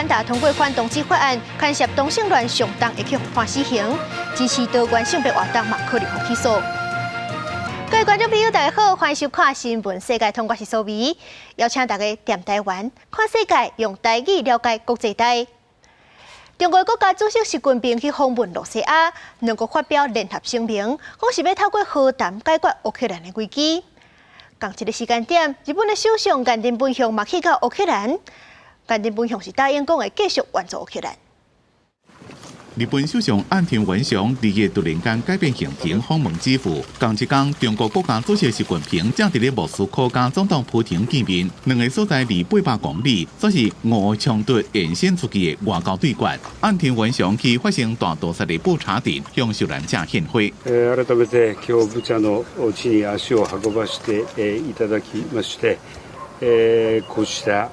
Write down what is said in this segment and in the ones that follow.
干達通過反同志法案，牽涉同性戀上重會去判死刑，支持多元性別活動嘛可能予起訴。各位觀眾朋友，大家好，歡迎收看《新聞世界通》，我是蘇美，邀請大家踮台灣看世界，用台語了解國際大。中國國家主席習近平去訪問露西亞，兩國發表聯合聲明，講是欲透過和談解決烏克蘭的危機。仝一个時間點，日本的首相岸田文雄嘛去到烏克蘭，岸田文雄是答應講會繼續援助烏克蘭。日本首相岸田文雄二日突然間改變行程訪問基輔，仝一工中國國家主席習近平正佇咧莫斯科佮總統普廷見面，兩个所在離800公里，煞是俄烏衝突延伸出去的外交對決。岸田文雄去發生大屠殺的布查鎮向受難者獻花。改めて今日ブチャの地に足を運ばせていただきまして、こうした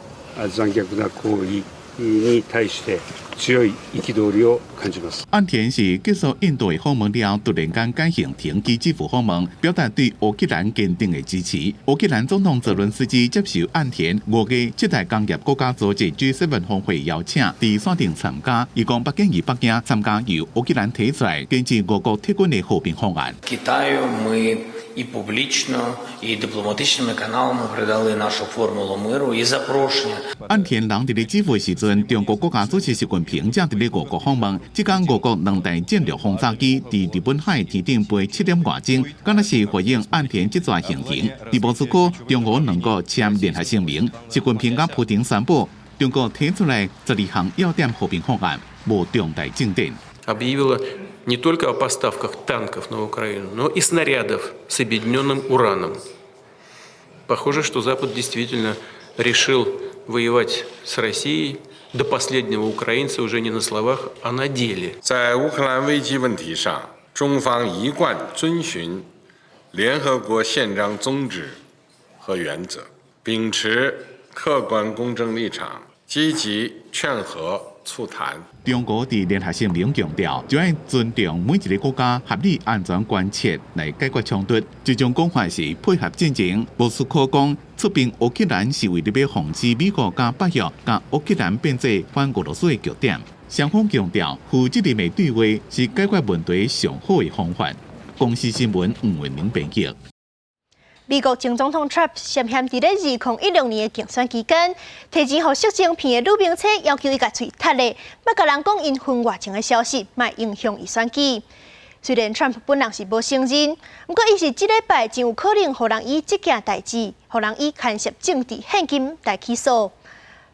残虐な行為に対して強い憤りを感じます。岸田是結束印度的訪問了後，突然間改行程去基輔訪問，表達對烏克蘭堅定的支持。烏克蘭總統澤倫斯基接受岸田五月七大工業國家組織 G7 峰會邀請，佇線頂參加。伊講北京與北京參加由烏克蘭提出來根據俄國撤軍的和平方案。 Китаю ми і публічно, і дипломатичними каналами передали нашу формулу миру і запрошення. 岸田人佇咧基輔時陣，中國國家主席習近平正佇咧俄國訪問。這工俄國兩台戰略轟炸機佇日本海天頂飛7點外鐘，敢若是回應岸田這逝行程。佇莫斯科，中俄兩國簽聯合聲明，習近平佮普廷宣布，中國提出來12項要點和平方案，無重大進展。 Объявила не только о поставках танков на Украину, но и снарядов с обедненным ураном. Похоже, что Запад действительно решил воевать с Россией до последнего украинца уже не на словах, а на деле. 在烏克蘭危機問題上，中方一貫遵循聯合國憲章宗旨和原則，秉持客觀公正立場，積極勸和促談。中國佇聯合聲明強調，就愛尊重每一个國家合理安全關切來解決衝突。這種講法是配合戰爭。莫斯科講出兵烏克蘭是為著欲防止美國佮北約共烏克蘭變做反俄羅斯的據點。雙方強調，負責任的對話是解決問題上好的方法。公視新聞吳文玲編輯。美國前總統 Trump 涉嫌佇咧2016年的競選期間，提錢予色情片的女明星，要求伊共喙窒咧，莫共人講𪜶婚外情的消息，莫影響伊選舉。雖然 Trump 本人是無承認，毋過伊是這禮拜真有可能予人以這件代誌，予人以牽涉政治獻金來起訴。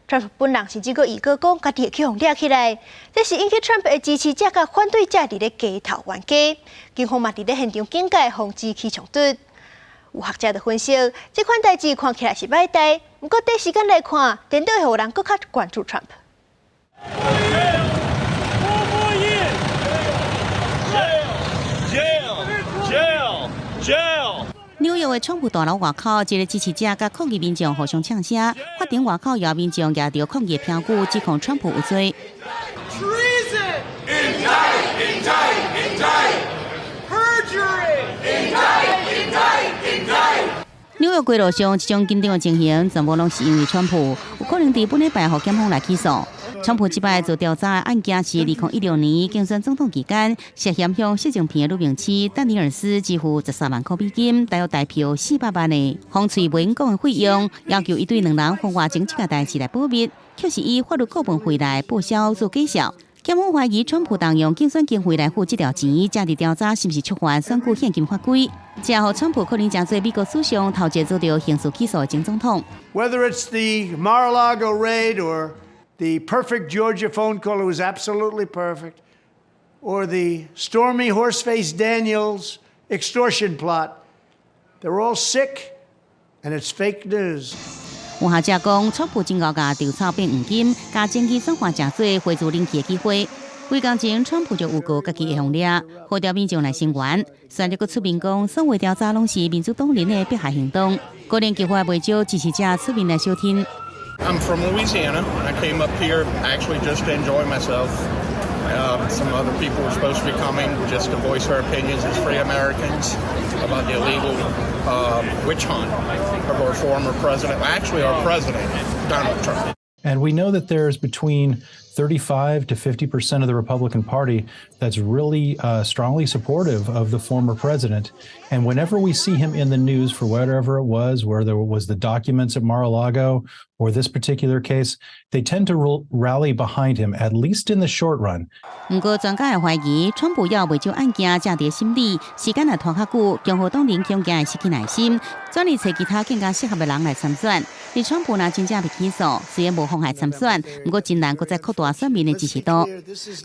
Trump 本人甚至閣預告講，家己會去予掠起來，這是引起 Trump 的支持者佮反對者佇咧街頭冤家，警方嘛佇咧現場警戒，防止起衝突。有學者就分析，這款代誌看起來是歹代，毋過短時間來看，顛倒會予人閣較關注 Trump。紐約的川普大樓外口，一个支持者佮抗議民眾互相嗆聲，法庭外口也有民眾舉著抗議標語，指控川普有罪。 Treason! Indict! Indict! Indict! Perjury! Indict! Indict! Indict! 紐約街路上這種緊張的情形，全部攏是因為川普有可能佇本禮拜予檢方來起訴。川普這擺遭調查的案件是2016年競選總統期間，涉嫌向色情片的女明星丹尼爾斯支付13萬塊美金，大約台票400萬的封喙袂講的費用，要求伊對兩人婚外情這件代誌來保密，卻是以法律顧問費來報銷做假數。檢方懷疑川普動用競選經費來付這條錢，正佇調查是毋是觸犯選舉獻金法規，這予川普可能成做美國史上頭一个遭著刑事起訴的前總統。 Whether it's the Mar-a-Lago raid or the perfect Georgia phone call, it was absolutely perfect, or the Stormy Horseface Daniels extortion plot, they're all sick, and it's fake news. 有學者講，川普真𠢕共稻草變黃金，共政治轉化成做匯聚人氣的機會。幾工前，川普就預告家己會予掠，號召民眾來聲援。旋即閣出面講，所有調查攏是民主黨人的迫害行動。個人計劃袂少支持者出面來相挺。 I'm from Louisiana. I came up here actually just to enjoy myself. Some other people were supposed to be coming just to voice their opinions as free Americans about the illegal witch hunt of our former president, actually our president, Donald Trump. And we know that there's between 35 to 50% of the Republican Party that's really strongly supportive of the former president. And whenever we see him in the news for whatever it was, whether it was the documents at Mar-a-Lago or this particular case, they tend to rally behind him, at least in the short run. 毋過專家會懷疑，川普猶未將案件正佇審理，時間若拖較久，共和黨人恐驚會失去耐心，轉去揣其他更加適合的人來參選。而川普若真正被起訴，雖然無妨礙參選，毋過真難閣再擴大選民的支持度。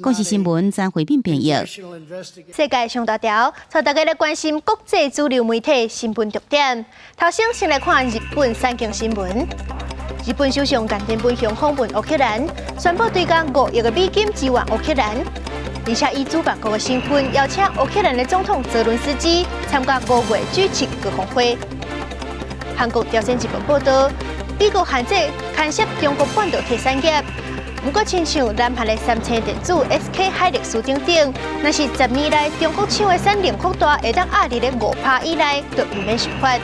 公視新聞張惠敏編譯。世界上大條，帶大家來關心國際主流媒體新聞重點。頭先先來看日本產經新聞。日本首相岸田文雄訪問烏克蘭，宣布追加5億的美金支援烏克蘭，而且以主辦國的身份邀請烏克蘭的總統澤倫斯基參加5月 G7 高峰會。韓國朝鮮日報報道，美國限制牽涉中國半導體產業，毋過親像南韓的三星電子、SK 海力士等等，若是10年來中國廠的產能擴大會當壓佇咧5趴以內，就毋免受罰。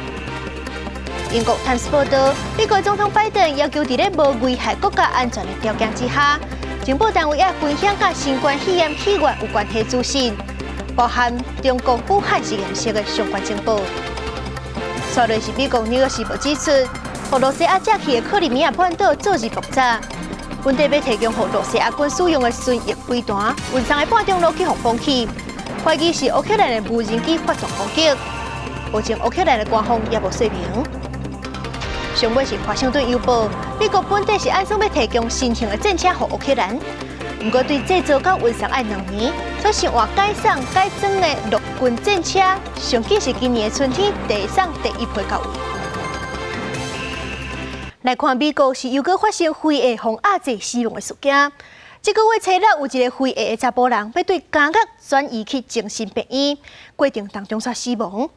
英國《泰晤士報》報道，美國總統拜登要求佇咧無危害國家安全的條件之下，情報單位愛分享佮新冠肺炎起源有關係資訊，包含中國武漢實驗室的相關情報。紲落是美國《紐約時報》指出，予羅西亞借去的克里米亞半島昨日爆炸，本底欲提供予羅西亞軍使用的巡弋飛彈，運送的半中路去予封起，懷疑是烏克蘭的無人機發動攻擊。目前烏克蘭的官方也無說明。上尾是華盛頓郵報，美國本底是按算欲提供新型的戰車予烏克蘭，毋過對製造到運送愛2年，所以先換改送改裝的陸軍戰車，上緊是今年的春天遞送第一批到位。來看美國是猶閣發生非裔予壓制死亡的事件。這個月初六有一個非裔的查埔人欲對監獄轉移去精神病院，過程當中煞死亡。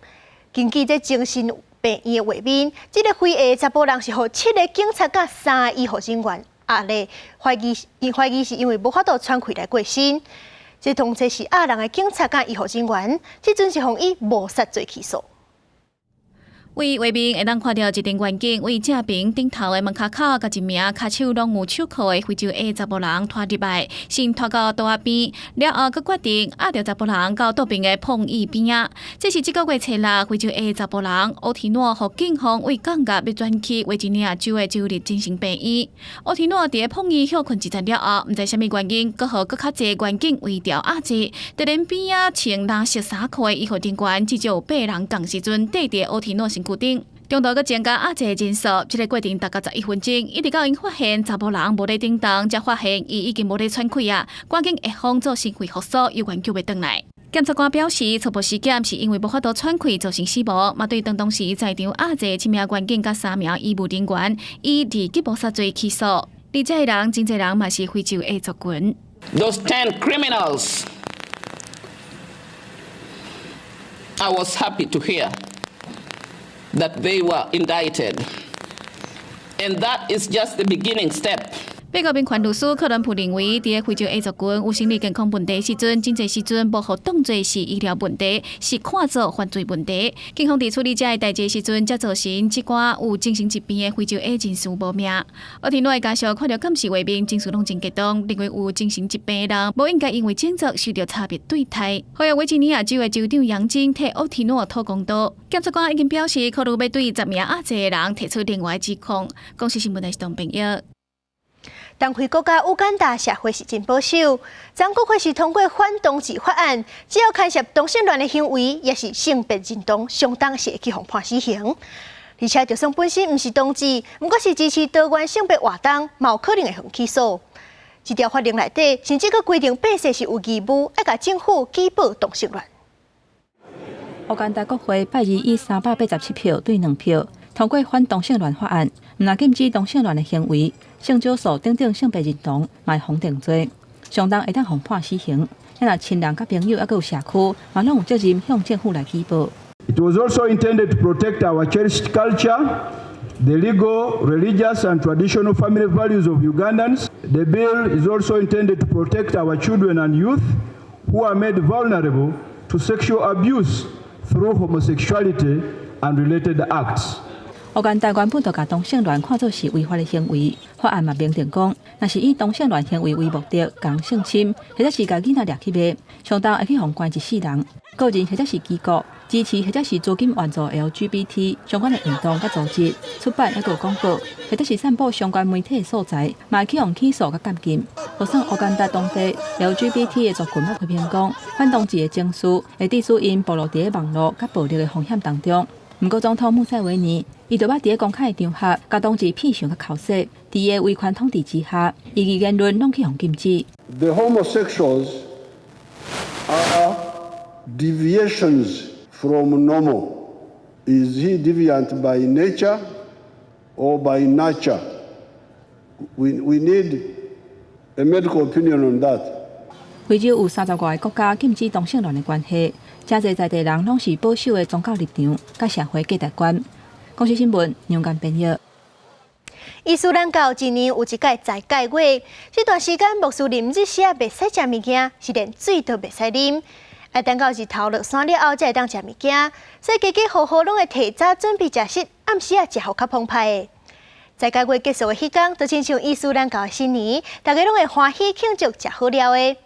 根據這精神病院的畫面，這個非裔的查埔人是予七个警察佮三個醫護人員壓咧，懷疑是因為無法度喘氣來過身。這通冊是壓人的警察佮醫護人員，這陣是予以謀殺罪起訴。佇畫面會當看著一陣員警對正爿頂頭的門跤口，共一名跤手攏有手銬的非洲裔查埔人拖入來，先拖到桌仔邊，了後閣決定壓著查埔人到桌邊的碰椅邊仔。這是這個月初六非洲裔查埔人奧提諾，予警方對監獄欲轉去維吉尼亞州的州立精神病院。奧提諾佇咧碰椅歇睏一陣了後，毋知啥物原因，閣予閣較濟員警圍牢壓制。佇咧邊仔穿藍色衫褲的醫護人員，至少有八人仝時陣綴佇奧提諾身軀頂，中途閣增加壓制人數，這個過程大概11分鐘，一直到𪜶發現查埔人無咧振動，才發現伊已經無咧喘氣啊，趕緊下方做心肺復甦，猶原救袂轉來。檢察官表示，初步屍檢是因為無法度喘氣造成死亡，嘛對當時在場壓制七名員警佮三名醫務人員以二級謀殺罪起訴。而這个人真濟人嘛是非洲裔族群。 Those 10 criminals, I was happy to hear that they were indicted. And that is just the beginning step. 美國民權律師克倫普認為，佇非洲裔族群有生理健康問題時陣，真濟時陣無予當做是醫療問題，是看做犯罪問題。警方佇處理這个代誌時陣，才造成這寡有精神疾病的非洲裔人士無命。奧提諾的家屬看著監視畫面，情緒攏真激動，認為有精神疾病的人無應該因為種族受著差別對待。予維吉尼亞州的州長楊金替奧提諾討公道。檢察官已經表示，考慮欲對10名壓制的人提出另外指控。公視新聞的是董朋友。東非國家烏干達社會是真保守，昨國會是通過反同志法案，只要牽涉同性戀的行為，抑是性別認同，相當是會去予判死刑。而且，就算本身毋是同志，毋過是支持多元性別活動，嘛有可能會予起訴。這條法令內底，甚至閣規定百姓是有義務愛共政府舉報同性戀。烏干達國會拜二以387票對2票通過反同性戀法案，毋但禁止同性戀的行為、性少數等等性別認同，嘛會予定罪，上重會當予判死刑。若親人佮朋友抑閣有社區，嘛攏有責任向政府來舉報。 It was also intended to protect our cherished culture, the legal, religious and traditional family values of Ugandans. The bill is also intended to protect our children and youth who are made vulnerable to sexual abuse through homosexuality and related acts. 烏干達原本就共同性戀看做是違法的行為，法案嘛明定講，若是以同性戀行為為目的共性侵，或者是共囡仔掠去賣，相當會去予關一世人。個人或者是機構支持或者是資金援助 LGBT 相關的運動佮組織、出版抑閣廣告，或者是散布相關媒體的素材，嘛會去予起訴佮監禁。就算烏干達當地 LGBT 的族群嘛批評講，反同志的情緒會致使𪜶暴露佇咧網路佮暴力的風險當中。毋過總統穆塞維尼，伊就捌佇咧公開的場合，共同志片相佮剾洗，佇伊的威權統治之下，異議言論攏去予禁止。 The homosexuals are deviations from normal. Is he deviant by nature or by nurture? We need a medical opinion on that. 非洲有30外个國家禁止同性戀的關係，誠濟在地人攏是保守的宗教立場，佮社會價值觀。公視新聞楊間編譯。伊斯蘭教一年有一擺齋戒月，這段時間穆斯林日時仔袂使食物件，是連水都袂使啉。愛等到日頭落山了後，才會當食物件。所以家家戶戶攏會提早準備食食，暗時仔食予較澎湃的。齋戒月結束的彼工，就親像伊斯蘭教的新年，大家攏會歡喜慶祝食好料的。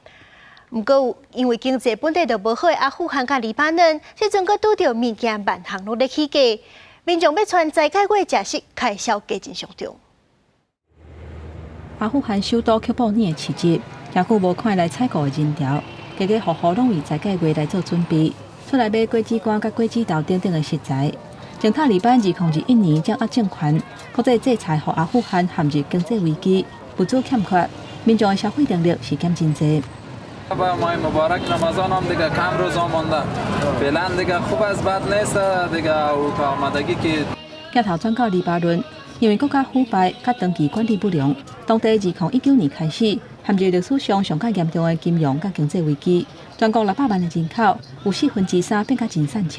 毋過因為經濟本底就無好的阿富汗佮黎巴嫩，這陣閣拄著物件萬項攏咧起價，民眾欲賰齋戒月食食，開銷加真上重。阿富汗首都喀布爾的市集，誠久無看來採購的人潮，家家戶戶攏為齋戒月來做準備，出來買果子乾佮果子豆等等的食材。前塔利班2021年掌握政權，國際制裁予阿富汗陷入經濟危機，物資欠缺，民眾的消費能力是減真濟。 ماه مبارک رمضان هم دیگه کم روزا مانده فعلا دیگه خوب است بد نیست دیگه او تا آمدگی که 鏡頭轉到黎巴嫩，因為國家腐敗佮長期管理不良，當地2019年開始陷入歷史上上較嚴重的金融佮經濟危機，全國600萬的人口有3/4變甲真散赤。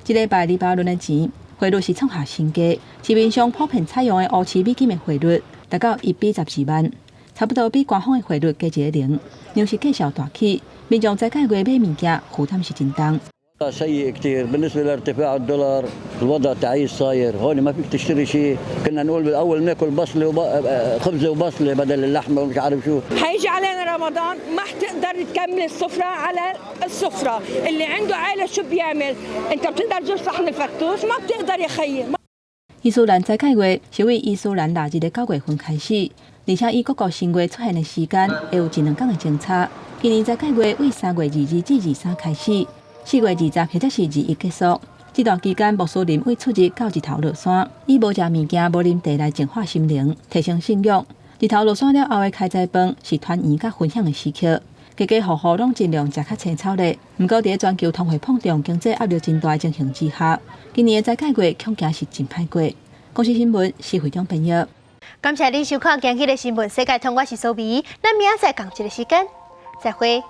這禮拜黎巴嫩的錢匯率是創下新低，市面上普遍採用的烏市美金的匯率達到1比12萬，差不多比官方的匯率加一個零。糧食價數大起，民眾齋戒月買物件負擔是真重。 سيء كثير بالنسبة لارتفاع الدولار، الوضع تعيس صاير هون، ما فيك تشتري شيء. كنا نقول بالأول ناكل بصلة وب... خبزة وبصلة بدل اللحمة ومش عارف شو. حيجي علينا رمضان ما حتقدر تكمل السفرة على السفرة. اللي عنده عائلة شو بيعمل؟ انت بتقدر تجيب صحن الفتوش؟ ما بتقدر يا خيي. 伊斯蘭齋戒月是為伊斯蘭曆日的9月份開始，而且以各國新月出現的時間會有一兩工的前差。今年齋戒月為3月22至23開始，4月20或者是21結束。這段期間，穆斯林為出日到日頭落山，以無食物件、無啉茶來淨化心靈，提升信仰。日頭落山了後的開齋飯是團圓佮分享的時刻，家家戶戶攏盡量食較青草咧。毋過，佇全球通貨膨脹、經濟壓力真大的情形之下，今年的齋戒月恐驚是真歹過。公視新聞施惠中編譯。感謝您收看今日的新聞世界通，我是蘇美，咱明仔載仝一个時間，再會。